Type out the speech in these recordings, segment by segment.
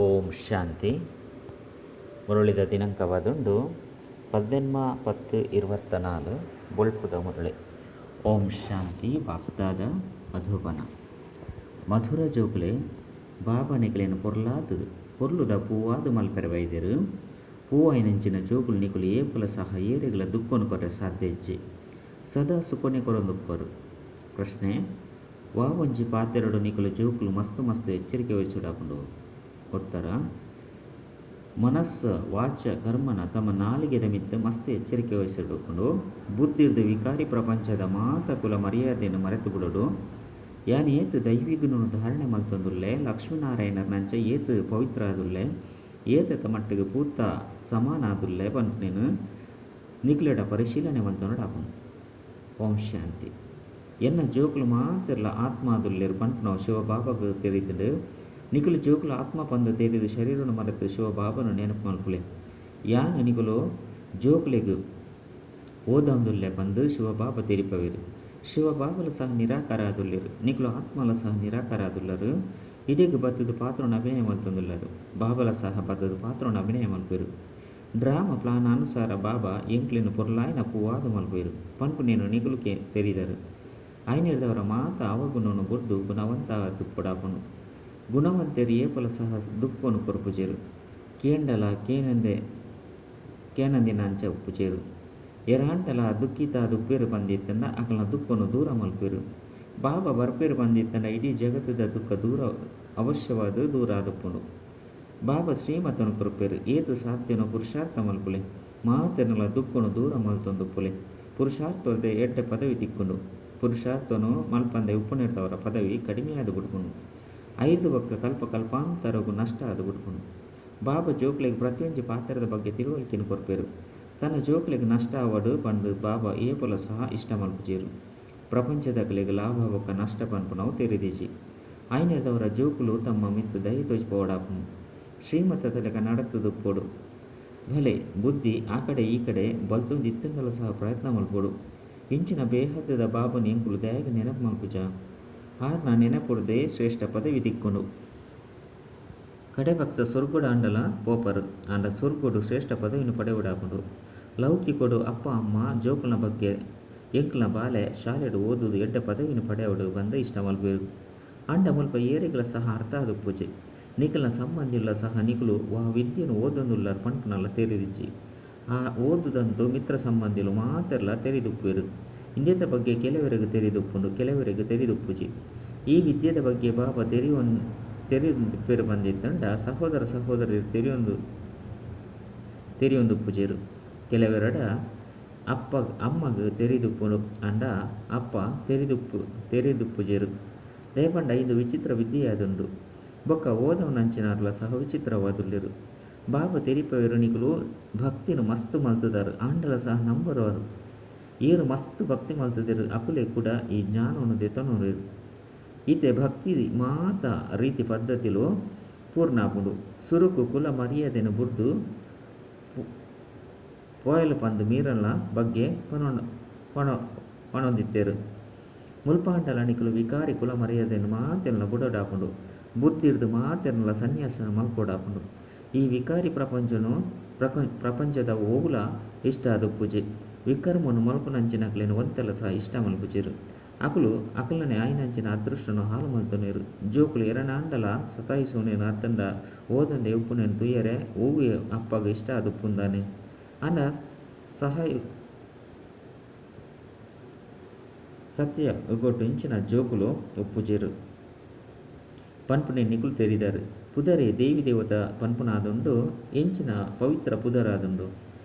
ಓಂ ಶಾಂತಿ. ಮುರಳಿದ ದಿನಾಂಕವಾದುಂಡು 18-10-24 ಬೊಳ್ಪುದ ಮುರಳಿ. ಓಂ ಶಾಂತಿ. ಬಾಪ್ದಾದ ಮಧುಬನ ಮಧುರ ಜೋಕುಲೆ ಬಾಬಾ ನಿಕಲೇನು ಪೊರ್ಲಾದು ಪೊರ್ಲುದ ಪೂವಾದು ಮಲ್ಪೆರೆ ಬೈದೆರು. ಪೂವಾಯಿನಂಚಿನ ಜೋಕುಲು ನಿಕುಲು ಏಪಲ ಸಹ ಏರೆಗ್ಲ ದುಕ್ಕೊನು ಕೊರೆ ಸಾಧ್ಯ ಇಜ್ಜಿ, ಸದಾ ಸುಖನೆ ಕೊರೊಂದುಪ್ಪರು. ಪ್ರಶ್ನೆ: ವಾ ಒಂಜಿ ಪಾತೆರಡು ನಿಕುಲು ಜೋಕುಲು ಮಸ್ತ್ ಮಸ್ತ್ ಎಚ್ಚರಿಕೆ ವಹಿಸೋಡಾಪುಂಡು? ಉತ್ತರ: ಮನಸ್ಸು ವಾಚ ಕರ್ಮನ ತಮ್ಮ ನಾಲಿಗೆದ ಮಿತ್ತ್ ಮಸ್ತ್ ಎಚ್ಚರಿಕೆ ವಹಿಸೋಡಾಪುಂಡು. ಬುದ್ಧಿರ್ದ ವಿಕಾರಿ ಪ್ರಪಂಚದ ಮಾತ ಕುಲ ಮರ್ಯಾದೆಯನ್ನು ಮರೆತು ಬಿಡೋಡು. ಯಾನ್ ಏತ್ ದೈವಿಗುಣನು ಧಾರಣೆ ಮಲ್ತೊಂದುಲ್ಲೆ, ಲಕ್ಷ್ಮೀನಾರಾಯಣರ್ನಂಚ ಏತ್ ಪವಿತ್ರ ಆದುಲ್ಲೆ, ಏತತ ಮಟ್ಟಿಗೆ ಪೂತ ಸಮಾನ ಆದುಲ್ಲೆ ಪನ್ಪುನೇನು ನಿಕ್ಲೆಡ ಪರಿಶೀಲನೆ ಮಲ್ತೊನೊಡಾಪುಂಡು. ಓಂ ಶಾಂತಿ. ಎನ್ನ ಜೋಕುಲು ಮಾತೆರ್ಲ ಆತ್ಮ ಆದುಲ್ಲೆರ್ ಪನ್ಪುನವು ಶಿವಬಾಬಾಗ್ ತೆರಿದ್ಂಡ್. ನಿಕುಲು ಜೋಕುಲು ಆತ್ಮ ಪಂದ್ ತೆರಿದ್ ಶರೀರನು ಮರೆತು ಶಿವಬಾಬನು ನೆನಪು ಮಲ್ಪುಲೆ. ಯಾನ್ ನಿಕುಲು ಜೋಕುಲೆಗ್ ಓದೊಂದುಲ್ಲೆ ಪಂದ್ ಶಿವಬಾಬಾ ತೆರಿಪವೆರ್. ಶಿವಬಾಬಲ ಸಹ ನಿರಾಕಾರ ಆದುಲ್ಲೆರ್, ನಿಕುಲು ಆತ್ಮಲ ಸಹ ನಿರಾಕಾರ ಆದುಲ್ಲರು. ಇಡೆಗ್ ಬತ್ತುದು ಪಾತ್ರನ ಅಭಿನಯ ಮಲ್ತೊಂದುಲ್ಲರು. ಬಾಬಲ ಸಹ ಬತ್ತುದು ಪಾತ್ರನ ಅಭಿನಯ ಮಲ್ಪೆರು. ಡ್ರಾಮಾ ಪ್ಲಾನ್ ಅನುಸಾರ ಬಾಬಾ ಎಂಕ್ಲೆನ್ ಪೊರ್ಲಾಯಿನ ಪೂವಾದು ಮಲ್ಪೆರು ಪನ್ಪುನೇನು ನಿಕುಲು ತೆರಿದರು. ಐನೆರ್ದವರ ಮಾತ ಅವಗುಣನು ಬುಡ್ದು ಗುಣವಂತ ಆದುಪ್ಪೊಡಾಪುಂಡು. ಗುಣವಂತೆರು ಏಪಲ ಸಹ ದುಕ್ಕೊನು ಕೊರ್ಪುಜೆರು, ಕೇಂಡಲ ಕೇನಂದಿನಂಚ ಉಪ್ಪುಜೆರು. ಏರಾಂಡಲ ದುಃಖಿತಾದುಪ್ಪೆರು ಪಂದಿತ್ತಂಡ ಅಕಲ್ನ ದುಕ್ಕೊನು ದೂರ ಮಲ್ಪೆರು. ಬಾಬಾ ಬರ್ಪೆರು ಪಂದಿತ್ತಂಡ ಇಡೀ ಜಗತ್ತದ ದುಃಖ ದೂರ ಅವಶ್ಯವಾದ ದೂರ ಆದುಪ್ಪುಂಡು. ಬಾಬಾ ಶ್ರೀಮತನು ಕೊರ್ಪೆರು. ಏತು ಸಾಧ್ಯನೋ ಪುರುಷಾರ್ಥ ಮಲ್ಪುಲೆ, ಮಾತೆರ್ನಲ ದುಕ್ಕೊನು ದೂರ ಮಲ್ತೊಂದುಪ್ಪುಲೆ. ಪುರುಷಾರ್ಥೊರ್ದೆ ಎಡ್ಡೆ ಪದವಿ ತಿಕ್ಕುಂಡು. ಪುರುಷಾರ್ಥನು ಮಲ್ಪಂದೆ ಉಪ್ಪುನೆರ್ದವರ ಪದವಿ ಕಡಿಮೆಯಾದ ಬಿಡ್ಪುಂಡು. ಐದು ಬೊಕ್ಕ ಕಲ್ಪ ಕಲ್ಪಾಂತರಗು ನಷ್ಟ ಆದ್ ಬಿಡ್ಪುಂಡು. ಬಾಬಾ ಜೋಕ್ಲೆಗ್ ಪ್ರತಿಯೊಂಜಿ ಪಾತ್ರದ ಬಗ್ಗೆ ತಿಳುವಳಿಕೆನ್ ಕೊರ್ಪೆರು. ತನ್ನ ಜೋಕ್ಲೆಗ್ ನಷ್ಟ ಆವಡ್ ಪಂದ್ ಬಾಬಾ ಏಪಲ ಸಹ ಇಷ್ಟ ಮಲ್ಪುಜೆರು. ಪ್ರಪಂಚದಕಲೆಗ್ ಲಾಭ ಬೊಕ್ಕ ನಷ್ಟ ಪನ್ಪುನವು ತೆರಿದಿಜಿ. ಐನೆರ್ದವರ ಜೋಕುಲು ತಮ್ಮ ಮಿತ್ತ್ ದಯ ತೋಜಿಪೋಡಾಪುಂಡು. ಶ್ರೀಮತದ ಲೆಕ್ಕ ನಡತುದುಪ್ಪೊಡು. ಭಲೆ ಬುದ್ಧಿ ಆ ಕಡೆ ಈ ಕಡೆ ಬಲ್ತೊಂದಿತ್ತುಂಡಲ ಸಹ ಪ್ರಯತ್ನ ಮಲ್ಪೊಡು. ಇಂಚಿನ ಬೇಹದ್ದದ ಬಾಬನ್ ಎಂಕುಲು ದಾಯೆಗ್ ನೆನಪು ಮಲ್ಪುಜ? ಆರ್ನ ನೆನಪುರ್ದೇ ಶ್ರೇಷ್ಠ ಪದವಿ ತಿಕ್ಕುಂಡು. ಕಡೆಪಕ್ಷ ಸ್ವರ್ಗಡ್ ಆಂಡಲ ಪೋಪರ್. ಆಂಡ ಸ್ವರ್ಗಡ್ ಶ್ರೇಷ್ಠ ಪದವಿನ್ ಪಡೆಯೊಡಾಪುಂಡು. ಲೌಕಿಕೊಡು ಅಪ್ಪ ಅಮ್ಮ ಜೋಕುಲ್ನ ಬಗ್ಗೆ ಎಂಕ್ಲ್ನ ಬಾಲೆ ಶಾಲೆಡ್ ಓದುದು ಎಡ್ಡೆ ಪದವಿನ್ ಪಡೆಯೊಡು ಪಂದ್ ಇಷ್ಟ ಮಲ್ಪುವೆರ್. ಆಂಡ ಮುಲ್ಪ ಏರೆಗ್ಲ ಸಹ ಅರ್ಥ ಆದುಪ್ಪುಜಿ. ನಿಕಲ್ನ ಸಂಬಂಧಿಲ ಸಹ ನಿಕುಲು ವಾ ವಿದ್ಯೆನ್ ಓದೊಂದುಲ್ಲರ್ ಪನ್ಪುನಲ ತೆರಿದಿಜ್ಜಿ. ಆ ಓದುದಂತು ಮಿತ್ರ ಸಂಬಂಧಿಲು ಮಾತೆರ್ಲ ತೆರಿದುಪ್ಪುವೆರ್. ಇಂದೆತ ಬಗ್ಗೆ ಕೆಲವೆರೆಗ್ ತೆರಿದುಪ್ಪುಂಡು, ಕೆಲವೆರೆಗ್ ತೆರಿದುಪ್ಪುಜಿ. ಈ ವಿದ್ಯೆದ ಬಗ್ಗೆ ಬಾಬಾ ತೆರಿದುಪ್ಪೆರ್ ಪಂದಿತ್ತಂಡ ಸಹೋದರ ಸಹೋದರಿಯರು ತೆರಿಯೊಂದುಪ್ಪುಜೆರು. ಕೆಲವೆರಡ ಅಪ್ಪ ಅಮ್ಮಗ್ ತೆರಿದುಪ್ಪುಂಡು, ಆಂಡ ಅಪ್ಪ ತೆರಿದುಪ್ಪುಜೆರು. ದಯಪಂಡ ಇಂದು ವಿಚಿತ್ರ ವಿದ್ಯೆಯಾದುಂಡು. ಬೊಕ್ಕ ಓದವನಂಚಿನಾರ್ಲ ಸಹ ವಿಚಿತ್ರವಾದುಲ್ಲೆರು. ಬಾಬಾ ತೆರಿಪವೆರು ನಿಕುಲು ಭಕ್ತಿನು ಮಸ್ತ್ ಮಲ್ತುದಾರು, ಆಂಡಲ ಸಹ ನಂಬರವರು. ಏರು ಮಸ್ತ್ ಭಕ್ತಿ ಮಲ್ತುದೆರು ಅಕುಲೆ ಕೂಡ ಈ ಜ್ಞಾನವನ್ನು ದೆತೊನುವೆರು. ಈತೆ ಭಕ್ತಿ ಮಾತ ರೀತಿ ಪದ್ಧತಿಲು ಪೂರ್ಣಾಪುಂಡು. ಸುರುಕು ಕುಲ ಮರ್ಯಾದೆನು ಬುಡ್ದು ಪೋಯಲು ಪಂದ್ ಮೀರಲ್ನ ಬಗ್ಗೆ ಪಣೊಂದಿತ್ತೆರು. ಮುಲ್ಪಾಂಡಲ ನಿಕುಲು ವಿಕಾರಿ ಕುಲ ಮರ್ಯಾದೆನು ಮಾತೆರ್ನ ಬುಡೋಡಾಪುಂಡು. ಬುದ್ಧಿರ್ದು ಮಾತೆರ್ನಲ ಸನ್ಯಾಸನ ಮಲ್ಪೊಡಾಪುಂಡು. ಈ ವಿಕಾರಿ ಪ್ರಪಂಚನು ಪ್ರಪಂಚದ ಓವುಲ ಇಷ್ಟ ಆದುಪ್ಪುಜಿ. ವಿಕರ್ಮನು ಮಲ್ಪುನಂಚಿನಕ್ಲೆನ್ ಒಂತೆಲ ಸಹ ಇಷ್ಟ ಮಲ್ಪುಜೆರು. ಅಕುಲು ಅಕಲನೆ ಆಯಿನಂಚಿನ ಅದೃಷ್ಟನು ಹಾಳು ಮಲ್ತೊನೆರು. ಜೋಕುಲು ಎರನಾಂಡಲ ಸತಾಯಿಸುನೇನು ಅತ್ತಂಡ ಓದಂದೆ ಉಪ್ಪುನೇನು ತುಯ್ಯರೆ ಓವು ಅಪ್ಪಗ ಇಷ್ಟ ಆದುಪ್ಪುಂದಾನೆ. ಆಂಡ ಸಹಾಯ ಸತ್ಯ ಯುಗೊಟ್ಟು ಇಂಚಿನ ಜೋಕುಲು ಒಪ್ಪುಜೆರು ಪನ್ಪುನೆ ನಿಕುಲು ತೆರಿದರು. ಪುದರೆ ದೇವಿ ದೇವತ ಪನ್ಪುನಾದುಂಡು, ಎಂಚಿನ ಪವಿತ್ರ ಪುದರಾದುಂಡು.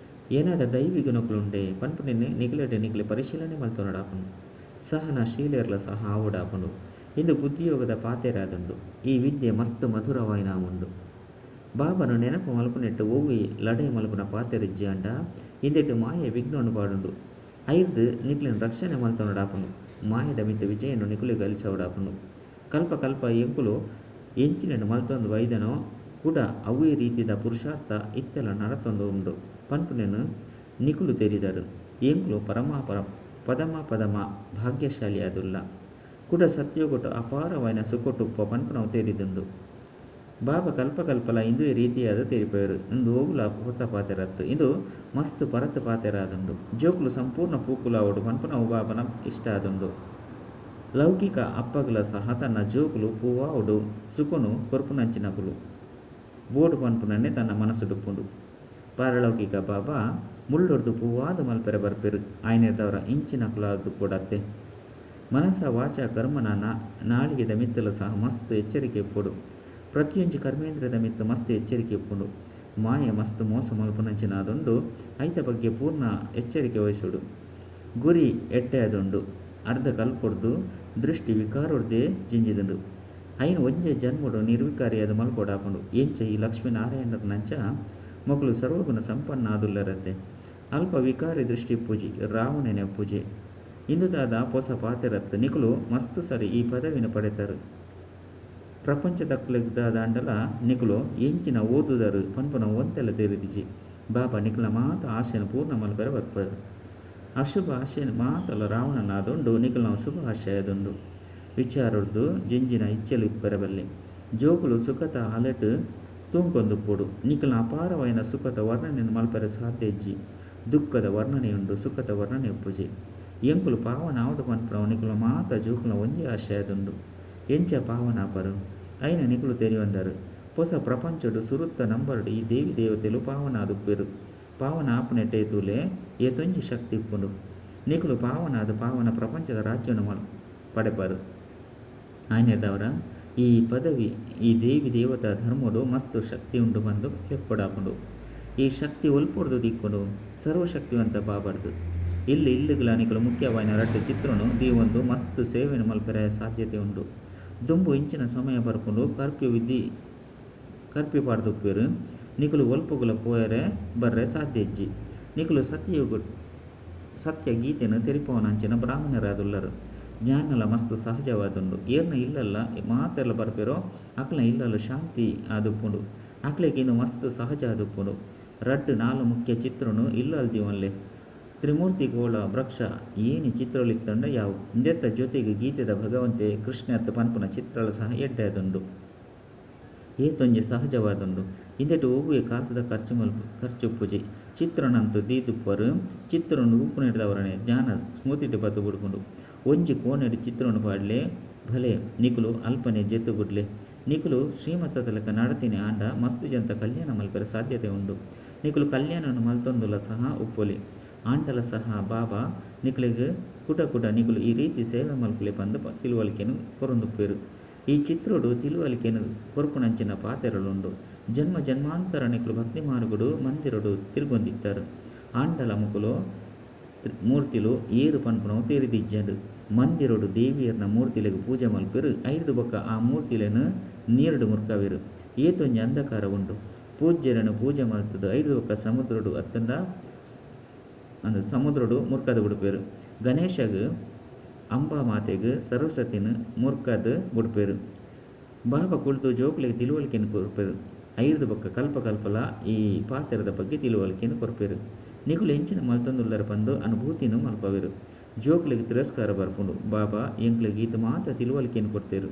ಏನಾಡ ದೈವಿ ಗುಣಕುಲುಂಡೆ ಪನ್ಪುನೆ ನಿಕುಲೆಡೆ ನಿಕುಲೆ ಪರಿಶೀಲನೆ ಮಲ್ತೊನೊಡಾಪುಂಡು. ಸಹನ ಶೀಲೆರ್ಲ ಸಹ ಆವೊಡಾಪುಂಡು. ಇಂದು ಬುದ್ಧಿಯೋಗದ ಪಾತೆರಾದುಂಡು. ಈ ವಿದ್ಯೆ ಮಸ್ತ್ ಮಧುರವಾಯಿನ ಉಂಡು. ಬಾಬನು ನೆನಪು ಮಲ್ಪುನೆಟ್ಟು ಒವ್ವೆ ಲಡಾಯಿ ಮಲ್ಪುನ ಪಾತೆರಿಜ್ಜಿ. ಆಂಡ ಇಂದೆಟ್ ಮಾಯೆ ವಿಘ್ನವನ್ನು ಪಾಡುಂಡು. ಐರ್ದ್ ನಿಕ್ಲೆನ್ ರಕ್ಷಣೆ ಮಲ್ತೊನೊಡಾಪುಂಡು. ಮಾಯದ ಮಿತ್ತ್ ವಿಜಯನು ನಿಕುಲೆ ಗಳಿಸವಡಾಪುಂಡು. ಕಲ್ಪ ಕಲ್ಪ ಎಂಕುಲು ಎಂಚಿನ ಮಲ್ತೊಂದು ಬೈದನೋ ಕೂಡ ಅವೇ ರೀತಿದ ಪುರುಷಾರ್ಥ ಇತ್ತೆಲ ನಡತೊಂದು ಉಂಡು ಪನ್ಪುನೇನು ನಿಕುಲು ತೆರಿದರು. ಎಂಕುಲು ಪರಮ ಪದಮ ಪದಮ ಭಾಗ್ಯಶಾಲಿಯಾದುಲ್ಲ. ಕೂಡ ಸತ್ಯೋಗಟು ಅಪಾರವಾಯಿನ ಸುಖಟುಪ್ಪ ಪನ್ಪುನವು ತೆರಿದುಂಡು. ಬಾಬಾ ಕಲ್ಪ ಕಲ್ಪಲ ಇಂದುವೆ ರೀತಿಯಾದ ತೆರಿಪೆರು. ಇಂದು ಓವುಲ ಹೊಸ ಪಾತೆರತ್ತು. ಇಂದು ಮಸ್ತ್ ಪರತ್ ಪಾತೆರಾದುಂಡು. ಜೋಕುಲು ಸಂಪೂರ್ಣ ಪೂಕುಲಾವೊಡು ಪನ್ಪುನವು ಬಾಬನ ಇಷ್ಟ ಆದುಂಡು. ಲೌಕಿಕ ಅಪ್ಪಗ್ಲ ಸಹ ತನ್ನ ಜೋಕುಲು ಪೂವಾವೊಡು ಸುಖೊನು ಕೊರ್ಪುನಂಚಿನಕುಲು ಬೋಡು ಪನ್ಪುನನೆ ತನ್ನ ಮನಸ್ಸುಡುಪ್ಪುಂಡು. ಪಾರಲೌಕಿಕ ಬಾಬಾ ಮುಳ್ಳುರ್ದು ಪೂವಾದ್ ಮಲ್ಪೆರೆ ಬರ್ಪೆರು. ಆಯ್ನೆರ್ದವರ ಇಂಚಿನಕುಲಾದುಪ್ಪೊಡತ್ತೆ. ಮನಸ ವಾಚ ಕರ್ಮನ ನಾಳಿಗೆದ ಮಿತ್ತಲ ಸಹ ಮಸ್ತ್ ಎಚ್ಚರಿಕೆ ಇಪ್ಪೊಡು. ಪ್ರತಿಯೊಂಜಿ ಕರ್ಮೇಂದ್ರಿಯದ ಮಿತ್ತ್ ಮಸ್ತ್ ಎಚ್ಚರಿಕೆ ಇಪ್ಪುಂಡು. ಮಾಯೆ ಮಸ್ತ್ ಮೋಸ ಮಲ್ಪುನಂಚಿನಾದುಂಡು. ಐತ ಬಗ್ಗೆ ಪೂರ್ಣ ಎಚ್ಚರಿಕೆ ವಹಿಸೋಡು. ಗುರಿ ಎಡ್ಡೆ ಆದುಂಡು. ಅರ್ಧ ಕಲ್ಪೊಡ್ದು ದೃಷ್ಟಿ ವಿಕಾರೊಡ್ದೇ ಜಿಂಜಿದುಂಡು. ಐನ್ ಒಂಜೇ ಜನ್ಮೊಡು ನಿರ್ವಿಕಾರಿಯಾದ್ ಮಲ್ಪೊಡಾಪುಂಡು. ಎಂಚ ಈ ಲಕ್ಷ್ಮೀನಾರಾಯಣರ್ನಂಚ ಮೊಕುಲು ಸರ್ವಗುಣ ಸಂಪನ್ನ ಆದುಲ್ಲರತ್ತೆ. ಅಲ್ಪ ವಿಕಾರಿ ದೃಷ್ಟಿ ಪೂಜೆ ರಾವಣನ ಪೂಜೆ. ಇಂದು ದಾದ ಪೊಸ ಪಾತೆರತ್ತು. ನಿಕುಲು ಮಸ್ತ್ ಸರಿ ಈ ಪದವಿನ ಪಡೆತರು. ಪ್ರಪಂಚದಕ್ಲೆಗ್ದಾದಾಂಡಲ ನಿಕುಲು ಎಂಚಿನ ಓದುದರು ಪನ್ಪುನ ಒಂತೆಲ ತೆರಿದಿಜಿ. ಬಾಬಾ ನಿಕುಲ ಮಾತ ಆಶೆನ ಪೂರ್ಣ ಮಲ್ಪೆರೆ ಬರ್ಪರು. ಅಶುಭ ಆಶೆನ ಮಾತಲ ರಾವಣನಾದುಂಡು. ನಿಕುಲ್ನ ಶುಭ ಆಶಯದುಂಡು. ವಿಚಾರೊಡ್ದು ಜಿಂಜಿನ ಇಚ್ಛೆಲು ಇಪ್ಪೆರೆ ಬಲ್ಲೆ. ಜೋಕುಲು ಸುಖತ ಅಲೆಟ್ ತೂಂಕೊಂದುಪ್ಪೊಡು. ನಿಕುಲ್ನ ಅಪಾರವಾಯಿನ ಸುಖತ ವರ್ಣನೆನ್ ಮಲ್ಪೆರೆ ಸಾಧ್ಯ ಇಜ್ಜಿ. ದುಃಖದ ವರ್ಣನೆ ಉಂಡು, ಸುಖತ ವರ್ಣನೆ ಉಪ್ಪುಜಿ. ಎಂಕುಲು ಪಾವನ ಆವೊಡು ಪನ್ಪುನವು ನಿಕುಲ್ನ ಮಾತ ಜೋಕುಲ್ನ ಒಂಜಿ ಆಶಯದುಂಡು. ಎಂಚ ಪಾವನ ಆಪರು ಐನ ನಿಕುಲು ತೆರಿಯೊಂದರು. ಪೊಸ ಪ್ರಪಂಚೊಡು ಸುರುತ್ತ ನಂಬರ್ಡ್ ಈ ದೇವಿ ದೇವತೆಲು ಪಾವನಾದುಪ್ಪೆರು. ಪಾವನ ಆಪುನೆಟೇ ತೂಲೆ ಏತೊಂಜಿ ಶಕ್ತಿ ಇಪ್ಪುಂಡು. ನಿಕುಲು ಪಾವನಾದ್ ಪಾವನ ಪ್ರಪಂಚದ ರಾಜ್ಯನು ಪಡೆಪರು. ಆಯ್ನೆರ್ದವರ ಈ ಪದವಿ ಈ ದೇವಿ ದೇವತಾ ಧರ್ಮೊಡು ಮಸ್ತ್ ಶಕ್ತಿ ಉಂಡು ಪಂದು ಲೆಪ್ಪೊಡಾಪುಂಡು. ಈ ಶಕ್ತಿ ಒಲ್ಪೊಡ್ದು ತಿಕ್ಕುಂಡು? ಸರ್ವಶಕ್ತಿವಂತ ಬಾಬರ್ದು. ಇಲ್ಲಿ ಇಲ್ಲುಗಳ ನಿಕುಲು ಮುಖ್ಯವಾಯಿನ ರಡ್ಡ್ ಚಿತ್ರನು ದೀವೊಂದು ಮಸ್ತ್ ಸೇವೆನ್ ಮಲ್ಪೆರೆ ಸಾಧ್ಯತೆ ಉಂಡು. ದುಂಬು ಇಂಚಿನ ಸಮಯ ಬರ್ಪುಂಡು. ಕರ್ಫ್ಯೂ ವಿಧಿ ಕರ್ಫ್ಯೂ ಪಾಡ್ದುಪ್ಪೆರು. ನಿಕುಲು ಒಲ್ಪೊಗುಲ ಪೋಯರೆ ಬರ್ರೆ ಸಾಧ್ಯ ಇಜ್ಜಿ. ನಿಕುಲು ಸತ್ಯಯುಗ ಸತ್ಯ ಗೀತೆನ್ ತೆರಿಪಾವನಂಚಿನ ಬ್ರಾಹ್ಮಣರಾದುಲ್ಲರು. ಜ್ಞಾನಲ ಮಸ್ತ್ ಸಹಜವಾದುಂಡು. ಏರ್ನ ಇಲ್ಲಲ್ಲ ಮಾತೆರ್ಲ ಬರ್ಪೆರೋ ಅಕ್ಲ್ನ ಇಲ್ಲಲ್ಲ ಶಾಂತಿ ಆದುಪ್ಪುಂಡು. ಅಕ್ಲೆಗ್ ಇಂದು ಮಸ್ತ್ ಸಹಜ ಆದುಪ್ಪುಂಡು. ರಡ್ಡ್ ನಾಲ್ ಮುಖ್ಯ ಚಿತ್ರನು ಇಲ್ಲಲ್ ದೀವೊನ್ಲೆ. ತ್ರಿಮೂರ್ತಿ ಗೋಳ ವೃಕ್ಷ ಏನಿ ಚಿತ್ರಲಿತ್ತಂಡ ಯಾವು. ಇಂದೆತ್ತ ಜೊತೆಗೆ ಗೀತೆದ ಭಗವಂತೆ ಕೃಷ್ಣತ್ ಪನ್ಪುನ ಚಿತ್ರಲ ಸಹ ಎಡ್ಡೆ ಆದುಂಡು. ಏತೊಂಜಿ ಸಹಜವಾದುಂಡು. ಇಂದೆಟ್ ಒವ್ವೆ ಕಾಸುದ ಖರ್ಚು ಮಲ್ಪ ಖರ್ಚು ಉಪ್ಪುಜಿ. ಚಿತ್ರನಂತು ದೀದುಪ್ಪರು. ಚಿತ್ರನು ಉಪ್ಪುನೆಡ್ದವರನೆ ಜ್ಞಾನ ಸ್ಮೃತಿಟ್ ಬತ್ತು ಬುಡ್ಪುಂಡು. ಒಂಜಿ ಕೋಣೆಡ್ ಚಿತ್ರನು ಪಾಡ್ಲೆ ಭಲೆ ನಿಕುಲು ಅಲ್ಪನೆ ಜೆತ್ತು ಬುಡ್ಲೆ. ನಿಕುಲು ಶ್ರೀಮತದ ಲೆಕ್ಕ ನಡತಿನಿ ಆಂಡ ಮಸ್ತ್ ಜನತ ಕಲ್ಯಾಣ ಮಲ್ಪೆರೆ ಸಾಧ್ಯತೆ ಉಂಡು. ನಿಕುಲು ಕಲ್ಯಾಣನು ಮಲ್ತೊಂದುಲ ಸಹ ಉಪ್ಪೊಲಿ. ಆಂಡಲ ಸಹ ಬಾಬಾ ನಿಕುಲೆಗ್ ಕುಡ ಕುಡ ನಿಕುಲು ಈ ರೀತಿ ಸೇವೆ ಮಲ್ಪುಲೆ ಪಂದ್ ತಿಳುವಳಿಕೆನ್ ಕೊರೊಂದುಪ್ಪೆರು. ಈ ಚಿತ್ರೊಡು ತಿಳುವಳಿಕೆನ್ ಕೊರ್ಪುನಂಚಿನ ಪಾತೆರಲುಂಡು. ಜನ್ಮ ಜನ್ಮಾಂತರ ನಿಕುಲು ಭಕ್ತಿ ಮಾರ್ಗಡು ಮಂದಿರಡು ತಿರುಗೊಂದಿತ್ತಾರೆ. ಆಂಡಲ ಮೊಕುಲು ಮೂರ್ತಿಲು ಏರು ಪನ್ಪುನವು ತೆರಿದಿಜ್ಜಂಡ್. ಮಂದಿರಡು ದೇವಿಯರ್ನ ಮೂರ್ತಿಲೆಗ್ ಪೂಜೆ ಮಲ್ಪೆರು. ಐರ್ದ್ ಬೊಕ್ಕ ಆ ಮೂರ್ತಿಲೆನ್ ನೀರ್ಡ್ ಮುರ್ಕವೆರು. ಏತೊಂಜಿ ಅಂಧಕಾರ ಉಂಡು. ಪೂಜ್ಯರನ್ನು ಪೂಜೆ ಮಲ್ತದು ಐರ್ದ್ ಬೊಕ್ಕ ಸಮುದ್ರಡು ಅತ್ತಂಡ ಅಂದ್ ಸಮುದ್ರಡು ಮುರ್ಕದ್ ಬುಡ್ಪೆರು. ಗಣೇಶಗ್ ಅಂಬಾ ಮಾತೆಗ್ ಸರಸ್ವತಿನ ಮುರ್ಕದ್ ಬುಡ್ಪೆರು. ಬಾಬಾ ಕುಲ್ದು ಜೋಕುಲೆಗ್ ತಿಳುವಳಿಕೆನ್ ಕೊರ್ಪೆರು. ಐರ್ದ್ ಬೊಕ್ಕ ಕಲ್ಪ ಕಲ್ಪಲ ಈ ಪಾತೆರದ ಬಗ್ಗೆ ತಿಳುವಳಿಕೆನ್ ಕೊರ್ಪೆರು. ನಿಕುಲು ಎಂಚಿನ ಮಲ್ತೊಂದುಲ್ಲರ್ ಪಂದ್ ಅನುಭೂತಿನ್ ಮಲ್ಪವೆರು. ಜೋಕುಲೆಗ್ ತಿರಸ್ಕಾರ ಬರ್ಪುಂಡು. ಬಾಬಾ ಎಂಕ್ಲೆಗ್ ಈತ್ ಮಾತ ತಿಳುವಳಿಕೆನ್ ಕೊರ್ತೆರು.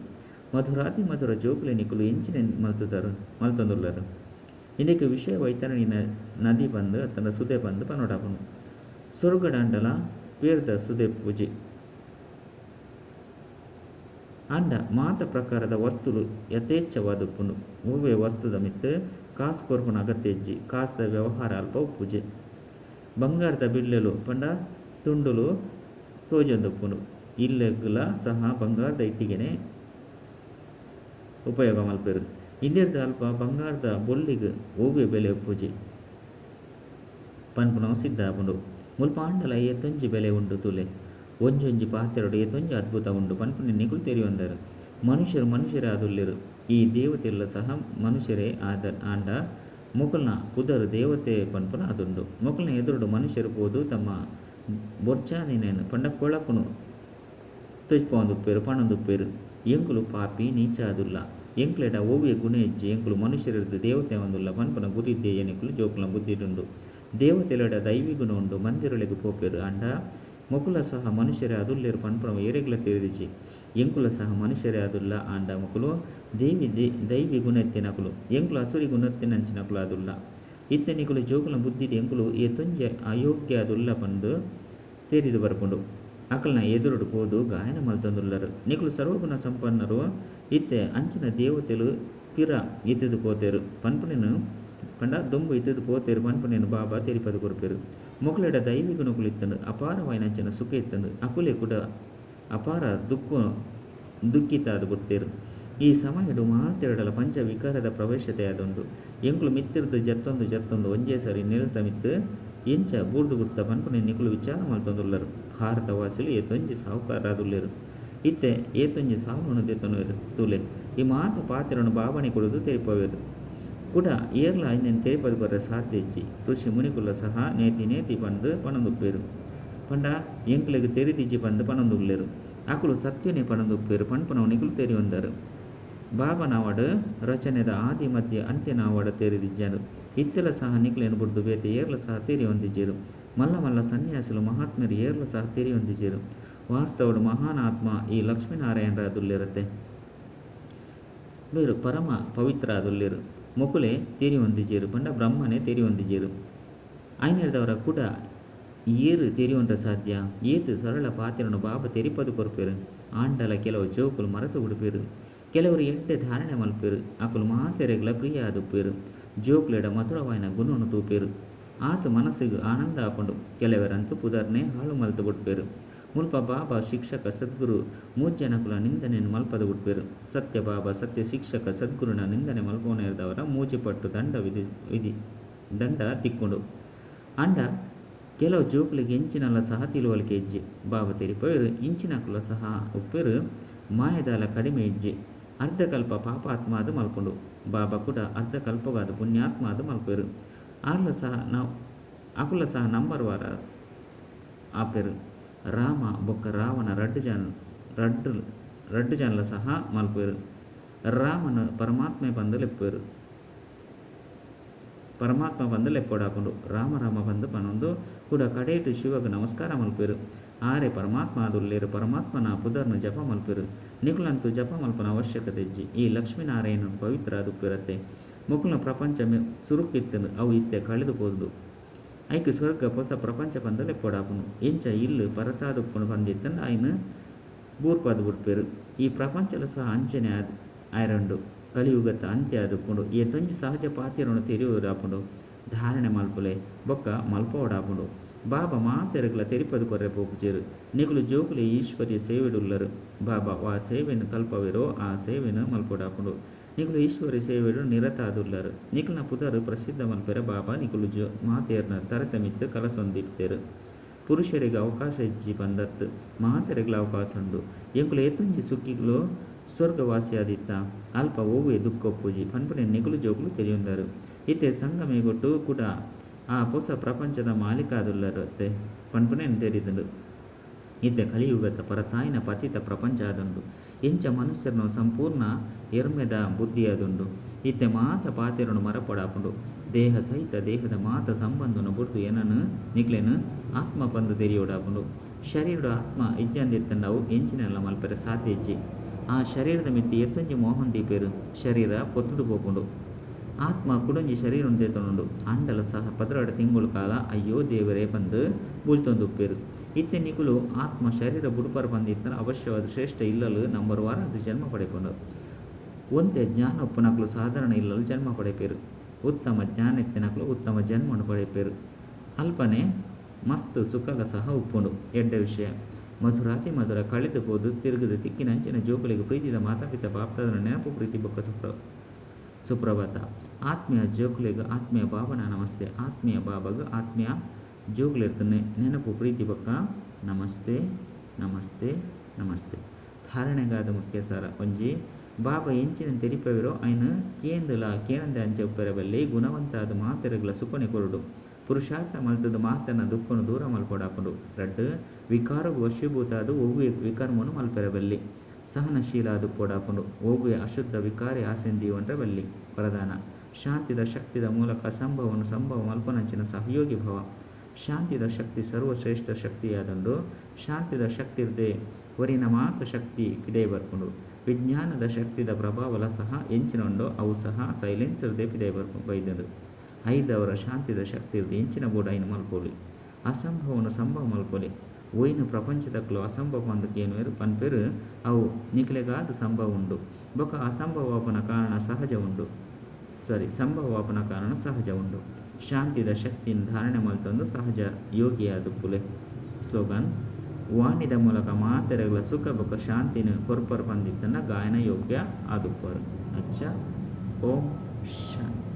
ಮಧುರಾತಿ ಮಧುರ ಜೋಕುಲೆ ನಿಕುಲು ಎಂಚಿನ ಮಲ್ತುದರು ಮಲ್ತೊಂದುಲ್ಲರ್. ಇಂದೆಕ್ ವಿಷಯ ವೈತರಣಿನ ನದಿ ಪಂದ್ ಅತ್ತಂಡ ಸುದೆ ಪಂದ್ ಪನೊಡಾಪುಂಡು. ಸೊರ್ಗಡಾಂಡಲ ಪೇರ್ದ ಸುದೆ ಪೂಜೆ. ಆಂಡ ಮಾತ ಪ್ರಕಾರದ ವಸ್ತುಲು ಯಥೇಚ್ಛವಾದುಪ್ಪುಂಡು. ಒವ್ವೆ ವಸ್ತುದ ಮಿತ್ತ್ ಕಾಸ್ ಕೊರ್ಪುನ ಅಗತ್ಯ ಇಜ್ಜಿ. ಕಾಸ್ದ ವ್ಯವಹಾರ ಅಲ್ಪ ಉಪ್ಪುಜಿ. ಬಂಗಾರದ ಬಿಲ್ಲೆಲು ಪಂಡ ತುಂಡುಲು ತೋಜೊಂದುಪ್ಪುಂಡು. ಇಲ್ಲಗ್ಲ ಸಹ ಬಂಗಾರದ ಇಟ್ಟಿಗೆನೆ ಉಪಯೋಗ ಮಲ್ಪೆರು. ಇಂದೆರ್ದ್ ಅಲ್ಪ ಬಂಗಾರದ ಬೊಲ್ಲಿಗ್ ಒವ್ವೆ ಬೆಲೆ ಉಪ್ಪುಜಿ ಪನ್ಪುನವು ಸಿದ್ಧ ಆಪುಂಡು. ಮುಲ್ಪ ಆಂಡಲ ಏತೊಂಜಿ ಬೆಲೆ ಉಂಡು ತೂಲೆ. ಒಂಜೊಂಜಿ ಪಾತೆರೊಡು ಏತೊಂಜಿ ಅದ್ಭುತ ಉಂಡು ಪನ್ಪುನ ನಿಕುಲು ತೆರಿಯೊಂದರು. ಮನುಷ್ಯರು ಮನುಷ್ಯರೇ ಆದುಲ್ಲೆರು. ಈ ದೇವತೆಲ್ಲ ಸಹ ಮನುಷ್ಯರೇ ಆದ ಆಂಡ ಮೊಕಲ್ನ ಪುದರ್ ದೇವತೆ ಪನ್ಪುನ ಆದುಂಡು. ಮೊಕಲ್ನ ಎದುರುಡು ಮನುಷ್ಯರು ಪೋದು ತಮ್ಮ ಬೊರ್ಚಾಂದಿನೆನ್ ಪಂಡ ಕೊಳಕುನು ತೋಜ್ಪಾವೊಂದುಪ್ಪೆರು ಪನೊಂದುಪ್ಪೆರು. ಎಂಕುಲು ಪಾಪಿ ನೀಚ ಆದುಲ್ಲ. ಎಂಕ್ಲೆಡ ಒವ್ವೆ ಗುಣ ಇಜ್ಜಿ. ಎಂಕುಲು ಮನುಷ್ಯರರ್ದ್ ದೇವತೆ ಆವೊಂದುಲ್ಲ ಪನ್ಪುನ ಗುರಿ ಧ್ಯೇಯ ನಿಕುಲು ಜೋಕುಲ್ನ ಬುದ್ಧಿಡುಂಡು. ದೇವತೆಲೆಡ ದೈವಿ ಗುಣ ಉಂಡು. ಮಂದಿರೊಲೆಗ್ ಪೋಪೆರು. ಆಂಡ ಮೊಕುಲ ಸಹ ಮನುಷ್ಯರೇ ಆದುಲ್ಲೆರ್ ಪನ್ಪುನವು ಏರೆಗ್ಲ ತೆರಿದಿಜಿ. ಎಂಕುಲ ಸಹ ಮನುಷ್ಯರೇ ಆದುಲ್ಲ. ಆಂಡ ಮೊಕುಲು ದೇವಿ ದೈವಿ ಗುಣ ಇತ್ತಿನಕುಲು. ಎಂಕುಲು ಅಸುರಿ ಗುಣತ್ತಿನಂಚಿನಕುಲು ಆದುಲ್ಲ. ಇತ್ತೆ ನಿಕುಲು ಜೋಕುಲ್ನ ಬುದ್ಧಿಡ್ ಎಂಕುಲು ಏತೊಂಜಿ ಅಯೋಗ್ಯ ಆದುಲ್ಲ ಪಂದ್ ತೆರಿದ್ ಬರ್ಪುಂಡು. ಅಕಲ್ನ ಎದುರುಡು ಪೋದು ಗಾಯನ ಮಲ್ತೊಂದುಲ್ಲರ್. ನಿಕುಲು ಸರ್ವಗುಣ ಸಂಪನ್ನರು ಇತ್ತೆ ಅಂಚಿನ ದೇವತೆಲು ಪಿರ ಇತ್ತ್ದ್ ಪೋತೆರ್ ಪನ್ಪುನೆನ್ ಪಂಡ ದುಂಬು ಇತ್ತ್ದ್ ಪೋತೆರ್ ಪನ್ಪುನೆನ್ ಬಾಬಾ ತೆರಿಪಾದ್ ಕೊರ್ಪೆರ್. ಮೊಕುಲೆಡ ದೈವಿ ಗುಣಕುಲು ಇತ್ತ್ಂಡ್. ಅಪಾರವಾಯಿನಂಚಿನ ಸುಖ ಇತ್ತ್ಂಡ್. ಅಕುಲೇ ಕುಡ ಅಪಾರ ದುಃಖ ದುಃಖಿತಾದ್ ಬುಡ್ತೆರ್. ಈ ಸಮಯಡ್ ಮಾತೆರ್ಡಲ ಪಂಚ ವಿಕಾರದ ಪ್ರವೇಶತೆ ಆದುಂಡು. ಎಂಕುಲು ಮಿತ್ತುರ್ದ್ ಜತ್ತೊಂದು ಜತ್ತೊಂದು ಒಂಜೇ ಸರಿ ನೆಲತ ಮಿತ್ತ್ ಎಂಚ ಬೂರ್ದು ಬುಡ್ತ ಪನ್ಪುನೆನ್ ನಿಕುಲು ವಿಚಾರ ಮಲ್ತೊಂದುಲ್ಲರ್. ಭಾರತ ವಾಸಿಲು ಏತೊಂಜಿ ಸಾಹುಕಾರಾದುಲ್ಲೆರ್. ಇತ್ತೆ ಏತೊಂಜಿ ಸಾಲೊನು ದೆತೊನುವೆರ್ ತೂಲೆ. ಈ ಮಾತ ಪಾತೆರೊನು ಬಾಬಾನೆ ಕುಲ್ಲುದು ತೆರಿಪಾವೆರ್. ಕುಡ ಏರ್ಲಾ ಇಂದೆನ್ ತೆರಿಪಾದ್ ಕೊರ್ರೆ ಸಾಧ್ಯ ಇಜ್ಜಿ. ಋಷಿ ಮುನಿಕುಲ್ಲ ಸಹ ನೇತಿ ನೇತಿ ಪಂದ್ ಪನೊಂದುಪ್ಪೆರ್. ಪಂಡ ಎಂಕ್ಲೆಗ್ ತೆರಿದಿಜ್ಜಿ ಪಂದ್ ಪನೊಂದುಲ್ಲೆರ್. ಅಕುಲು ಸತ್ಯೊನೇ ಪನೊಂದುಪ್ಪೆರ್ ಪನ್ಪುನವು ನಿಕುಲು ತೆರಿಯೊಂದರ್. ಬಾಬಾನಾವಡ್ ರಚನೆದ ಆದಿ ಮಧ್ಯ ಅಂತ್ಯನಾವಡ್ ತೆರಿದಿಜ್ಜಂಡ್. ಇತ್ತೆಲ ಸಹ ನಿಕ್ಲೆನ್ ಬುಡ್ದು ಬೇತೆ ಏರ್ಲ ಸಹ ತೆರಿಯೊಂದಿಜ್ಜೆರ್. ಮಲ್ಲ ಮಲ್ಲ ಸನ್ಯಾಸಿಲು ಮಹಾತ್ಮೆರ್ ಏರ್ಲ ಸಹ ತೆರಿಯೊಂದಿಜ್ಜೆರ್. ವಾಸ್ತವಡ್ ಮಹಾನ್ ಆತ್ಮ ಈ ಲಕ್ಷ್ಮೀನಾರಾಯಣರಾದುಲ್ಲೆರತೆ. ಮೇರ್ ಪರಮ ಪವಿತ್ರ ಆದುಲ್ಲೆರ್. ಮೊಕುಲೇ ತೆರಿಯೊಂದಿಜ್ಜೆರ್ ಪಂಡ ಬ್ರಹ್ಮನೇ ತೆರಿಯೊಂದಿಜ್ಜೆರ್. ಐನೆರ್ದವರ ಕುಡ ಏರ್ ತೆರಿಯೊನ್ರೆ ಸಾಧ್ಯ. ಏತ್ ಸರಳ ಪಾತೆರೊನು ಬಾಬಾ ತೆರಿಪಾದ್ ಕೊರ್ಪೆರ್. ಆಂಡಲ ಕೆಲವು ಜೋಕುಲು ಮರತ್ ಬುಡ್ಪೆರ್. ಕೆಲವೆರ್ ಎಡ್ಡೆ ಧಾರಣೆ ಮಲ್ಪೆರ್. ಅಕುಲು ಮಾತೆರೆಗ್ಲಾ ಪ್ರಿಯ ಆದುಪ್ಪೆರ್. ಜೋಕುಲೆಡ ಮಧುರವಾಯಿನ ಗುಣೊನು ತೂಪೆರ್. ಆತ್ ಮನಸ್ಸುಗ್ ಆನಂದ ಆಪುಂಡು. ಕೆಲವೆರಂತೂ ಪುದರ್ನೇ ಹಾಳು ಮಲ್ತ್ ಬುಡ್ಪೆರ್. ಮುಲ್ಪ ಬಾಬಾ ಶಿಕ್ಷಕ ಸದ್ಗುರು ಮೂಜನಕುಲ ನಿಂದನೆನ್ ಮಲ್ಪದ್ ಬುಡ್ಪೆರ್. ಸತ್ಯ ಬಾಬಾ ಸತ್ಯ ಶಿಕ್ಷಕ ಸದ್ಗುರುನ ನಿಂದನೆ ಮಲ್ಪುನೆರ್ದಾವರ ಮೂಜಿ ಪಟ್ಟು ದಂಡ ವಿಧಿ ವಿಧಿ ದಂಡ ತಿಕ್ಕುಂಡು. ಆಂಡ ಕೆಲವು ಜೋಕುಲೆಗ್ ಎಂಚಿನಲ ಸಹ ತಿಳುವಳಿಕೆ ಇಜ್ಜಿ. ಬಾಬಾ ತೆರಿಪಾವೆರ್ ಇಂಚಿನಕುಲ ಸಹ ಉಪ್ಪೆರ್ ಮಾಯೆದಾಲ ಕಡಿಮೆ ಇಜ್ಜಿ. ಅರ್ಧಕಲ್ಪ ಪಾಪಾತ್ಮ ಆದ್ ಮಲ್ಪುಂಡು. ಬಾಬಾ ಕೂಡ ಅರ್ಧಕಲ್ಪಗಾದ್ ಪುಣ್ಯಾತ್ಮ ಆದ್ ಮಲ್ಪೆರ್. ಆರ್ಲ ಸಹ ನಾವು ಅಕುಲ ಸಹ ನಂಬರ್ ವಾರ ಆಪೆರ್. ರಾಮ ಬೊಕ್ಕ ರಾವಣ ರಡ್ಡ್ ಜನ ರಡ್ಡ್ ರಡ್ಡ್ ಜನಲ ಸಹ ಮಲ್ಪುವೆರ್. ರಾಮನ್ ಪರಮಾತ್ಮೆ ಪಂದ್ ಲೆಪ್ಪುವೆರ್. ಪರಮಾತ್ಮ ಪಂದ್ ಲೆಪ್ಪೊಡಾಪುಂಡು. ರಾಮ ರಾಮ ಪಂದ್ ಪನೊಂದು ಕುಡ ಕಡೆಟ್ ಶಿವಗ್ ನಮಸ್ಕಾರ ಮಲ್ಪುವೆರ್. ಆರೆ ಪರಮಾತ್ಮ ಆದುಲ್ಲೆರ್. ಪರಮಾತ್ಮನ ಪುದರ್ನ್ ಜಪ ಮಲ್ಪುವೆರ್. ನಿಕುಲಂತೂ ಜಪ ಮಲ್ಪುನ ಅವಶ್ಯಕತೆ ಇಜ್ಜಿ. ಈ ಲಕ್ಷ್ಮೀನಾರಾಯಣ ಪವಿತ್ರ ಆದುಪ್ಪೆರತ್ತೆ. ಮೊಕುಲ್ನ ಪ್ರಪಂಚ ಸುರುಕಿತ್ತ್ಂಡ್ ಅವು ಇತ್ತೆ ಕಳೆದು ಪೋಂಡು. ಐಕ್ ಸ್ವರ್ಗ ಪೊಸ ಪ್ರಪಂಚ ಪಂದ್ ಲೆಪ್ಪೊಡಾಪುಂಡು. ಎಂಚ ಇಲ್ಲ್ ಪರತಾದುಪ್ಪುಂಡು ಪಂದಿತ್ತಂಡ ಐನ್ ಬೂರ್ಪಾದ್ ಬುಡ್ಪೆರ್. ಈ ಪ್ರಪಂಚಲ ಸಹ ಅಂಚನೆ ಆದ್ ಆಯೆರುಂಡು. ಕಲಿಯುಗದ ಅಂತ್ಯ ಆದುಪ್ಪುಂಡು. ಏತೊಂಜಿ ಸಹಜ ಪಾತೆರೊನು ತೆರಿಯೊಡಾಪುಂಡು. ಧಾರಣೆ ಮಲ್ಪುಲೆ ಬೊಕ್ಕ ಮಲ್ಪೊಡಾಪುಂಡು. ಬಾಬಾ ಮಾತೆರೆಗ್ಲ ತೆರಿಪಾದ್ ಕೊರ್ರೆ ಪೋಪುಜೆರ್. ನಿಕುಲು ಜೋಕುಲೇ ಈಶ್ವರೀಯ ಸೇವೆಡುಲ್ಲರ್. ಬಾಬಾ ವಾ ಸೇವೆನ್ ಕಲ್ಪವೆರೋ ಆ ಸೇವೆನ್ ಮಲ್ಪೊಡಾಪುಂಡು. ನಿಕುಲು ಈಶ್ವರೀಯ ಸೇವೆಡ್ ನಿರತ ಆದುಲ್ಲರ್. ನಿಕಲ್ನ ಪುದರ್ ಪ್ರಸಿದ್ಧ ಮಲ್ಪೆರೆ ಬಾಬಾ ನಿಕುಲು ಜೋ ಮಾತೆರ್ನ ತರೆತ ಮಿತ್ತ್ ಕಲಸನ್ ದೀತೆರ್. ಪುರುಷೆರೆಗ್ ಅವಕಾಶ ಇಜ್ಜಿ ಪಂದತ್ತ್. ಮಾತೆರೆಗ್ಲಾ ಅವಕಾಶ ಉಂಡು. ಎಂಕುಲು ಏತೊಂಜಿ ಸುಖಿಲು ಸ್ವರ್ಗವಾಸಿಯಾದಿತ್ತ. ಅಲ್ಪ ಒವ್ವೇ ದುಃಖ ಉಪ್ಪುಜಿ ಪನ್ಪುನೆನ್ ನಿಕುಲು ಜೋಕುಲು ತೆರಿಯೊಂದರ್. ಇತ್ತೆ ಸಂಗಮಯುಗೊಟ್ಟು ಕುಡ ಆ ಪೊಸ ಪ್ರಪಂಚದ ಮಾಲೀಕ ಆದುಲ್ಲರತ್ತೆ ಪನ್ಪುನೆನ್ ತೆರಿದುಂಡು. ಇತ್ತೆ ಕಲಿಯುಗದ ಪರತಾಯಿನ ಪತಿತ ಪ್ರಪಂಚ ಆದುಂಡು. ಎಂಚ ಮನುಷ್ಯನ ಸಂಪೂರ್ಣ ಎರ್ಮೆದ ಬುದ್ಧಿ ಆದುಂಡು. ಇತ್ತೆ ಮಾತ ಪಾತೆರೊನು ಮರಪೊಡಾಪುಂಡು. ದೇಹ ಸಹಿತ ದೇಹದ ಮಾತ ಸಂಬಂಧೊನು ಬುಡ್ದು ಎನನ್ ನಿಕ್ಲೆನ್ ಆತ್ಮ ಪಂದ್ ತೆರಿಯೊಡಾಪುಂಡು. ಶರೀರಡ್ ಆತ್ಮ ಇಜ್ಜಂದಿತ್ತಂಡ ಅವು ಎಂಚಿನೆಲ್ಲ ಮಲ್ಪೆರೆ ಸಾಧ್ಯ ಇಜ್ಜಿ. ಆ ಶರೀರದ ಮಿತ್ತ್ ಏತೊಂಜಿ ಮೋಹನ್ ದೀಪೆರ್. ಶರೀರ ಪೊತ್ತುದು ಪೋಪುಂಡು. ಆತ್ಮ ಕುಡೊಂಜಿ ಶರೀರನ್ ದೆತೊನುಂಡು. ಆಂಡಲ ಸಹ 12 ತಿಂಗೊಳು ಕಾಲ ಅಯ್ಯೋ ದೇವರೇ ಪಂದ್ ಬುಲ್ತೊಂದುಪ್ಪೆರ್. ಇತ್ತೆ ನಿಕುಲು ಆತ್ಮ ಶರೀರ ಬುಡ್ಪರ್ ಪಂದಿತ್ತಂಡ ಅವಶ್ಯವಾದ್ ಶ್ರೇಷ್ಠ ಇಲ್ಲಲ್ ನಂಬರ್ ವಾರ ಆದ್ ಜನ್ಮ ಪಡೆಪುಂಡು. ಒಂತೆ ಜ್ಞಾನ ಉಪ್ಪುನಕುಲು ಸಾಧಾರಣ ಇಲ್ಲಲ್ ಜನ್ಮ ಪಡೆಪೆರ್. ಉತ್ತಮ ಜ್ಞಾನ ಇತ್ತಿನಕುಲು ಉತ್ತಮ ಜನ್ಮನು ಪಡೆಪೆರ್. ಅಲ್ಪನೆ ಮಸ್ತ್ ಸುಖಲ ಸಹ ಉಪ್ಪುಂಡು. ಎಡ್ಡೆ ವಿಷಯ. ಮಧುರಾತಿ ಮಧುರ ಕಳೆದು ಪೋದು ತಿರುಗುದು ತಿಕ್ಕಿನಂಚಿನ ಜೋಕುಲೆಗ್ ಪ್ರೀತಿದ ಮಾತಾಪಿತ ಬಾಪ್ದಾದನ ನೆನಪು ಪ್ರೀತಿ ಬೊಕ್ಕ ಸುಪ್ರಭಾತ. ಆತ್ಮೀಯ ಜೋಕುಲೆಗ್ ಆತ್ಮೀಯ ಬಾಬನ ನಮಸ್ತೆ. ಆತ್ಮೀಯ ಬಾಬಾಗ್ ಆತ್ಮೀಯ ಜೋಕುಲೆರ್ದ್ ನೆನಪು ಪ್ರೀತಿ ಬೊಕ್ಕ ನಮಸ್ತೆ ನಮಸ್ತೆ ನಮಸ್ತೆ. ಧಾರಣೆಗಾದ ಮುಖ್ಯ ಸಾರ ಒಂಜಿ ಬಾಬಾ ಎಂಚಿನ ತೆರಿಪವೆರೋ ಐನ್ ಕೇಂದಲ ಕೇನಂದೆ ಅಂಚ ಉಪ್ಪೆರೆ ಬಲ್ಲಿ ಗುಣವಂತಾದ ಮಾತೆರೆಗ್ಲ ಸುಖನೆ ಕೊರೊಡು. ಪುರುಷಾರ್ಥ ಮಲ್ತದ ಮಾತನ ದುಃಖನು ದೂರ ಮಲ್ಪೊಡಾಪುಂಡು. ರಡ್ಡ್ ವಿಕಾರಗ್ ವಶೀಭೂತಾದ್ ಒವ್ವೇ ವಿಕರ್ಮನು ಮಲ್ಪೆರೆ ಬಲ್ಲಿ. ಸಹನಶೀಲ ಆದುಪ್ಪೊಡಾಪುಂಡು. ಒವ್ವೇ ಅಶುದ್ಧ ವಿಕಾರಿ ಆಸೆನ್ ದೀವೊನ್ರೆ ಬಲ್ಲಿ. ವರದಾನ. ಶಾಂತಿದ ಶಕ್ತಿದ ಮೂಲಕ ಅಸಂಭವನು ಸಂಭವ ಮಲ್ಪುನಂಚಿನ ಸಹಯೋಗಿ ಭವ. ಶಾಂತಿದ ಶಕ್ತಿ ಸರ್ವಶ್ರೇಷ್ಠ ಶಕ್ತಿಯಾದುಂಡು. ಶಾಂತಿದ ಶಕ್ತಿರ್ದೆ ಒರಿನ ಮಾತ ಶಕ್ತಿ ಪಿದಯಿ ಬರ್ಪುಂಡು. ವಿಜ್ಞಾನದ ಶಕ್ತಿದ ಪ್ರಭಾವಲ ಸಹ ಎಂಚಿನ ಉಂಡೋ ಅವು ಸಹ ಸೈಲೆನ್ಸ್ ರ್ದೇ ಪಿದಯಿ ಬೈದ್ಂಡ್. ಐರ್ದಾವರ ಶಾಂತಿದ ಶಕ್ತಿರ್ದ್ ಎಂಚಿನ ಬೋಡು ಐನ್ ಮಲ್ಪೊಲಿ. ಅಸಂಭವನ್ ಸಂಭವ ಮಲ್ಪೊಲಿ. ಒಯಿನ್ ಪ್ರಪಂಚದಕುಲು ಅಸಂಭವ ಪಂದ್ ಕೇನುವೆರ್ ಪನ್ಪೆರ್ ಅವು ನಿಕ್ಲೆಗಾದ್ ಸಂಭವ ಉಂಡು. ಬೊಕ ಅಸಂಭವ ಆಪುನ ಕಾರಣ ಸಹಜ ಉಂಡು. ಸಾರಿ ಸಂಭವ ಆಪುನ ಕಾರಣ ಸಹಜ ಉಂಡು. ಶಾಂತಿದ ಶಕ್ತಿನ್ ಧಾರಣೆ ಮಲ್ತೊಂದು ಸಹಜ ಯೋಗಿಯಾದುಪ್ಪುಲೆ. ಸ್ಲೋಗನ್, ವಾಣಿದ ಮೂಲಕ ಮಾತೆರೆಗ್ಲ ಸುಖ ಬೊಕ ಶಾಂತಿನ್ ಕೊರ್ಪರ್ ಪಂದಿತ್ತಂಡ ಗಾಯನ ಯೋಗ್ಯ ಆದುಪ್ಪರ್. ಅಚ್ಚ ಓಂ ಶಾಂತಿ.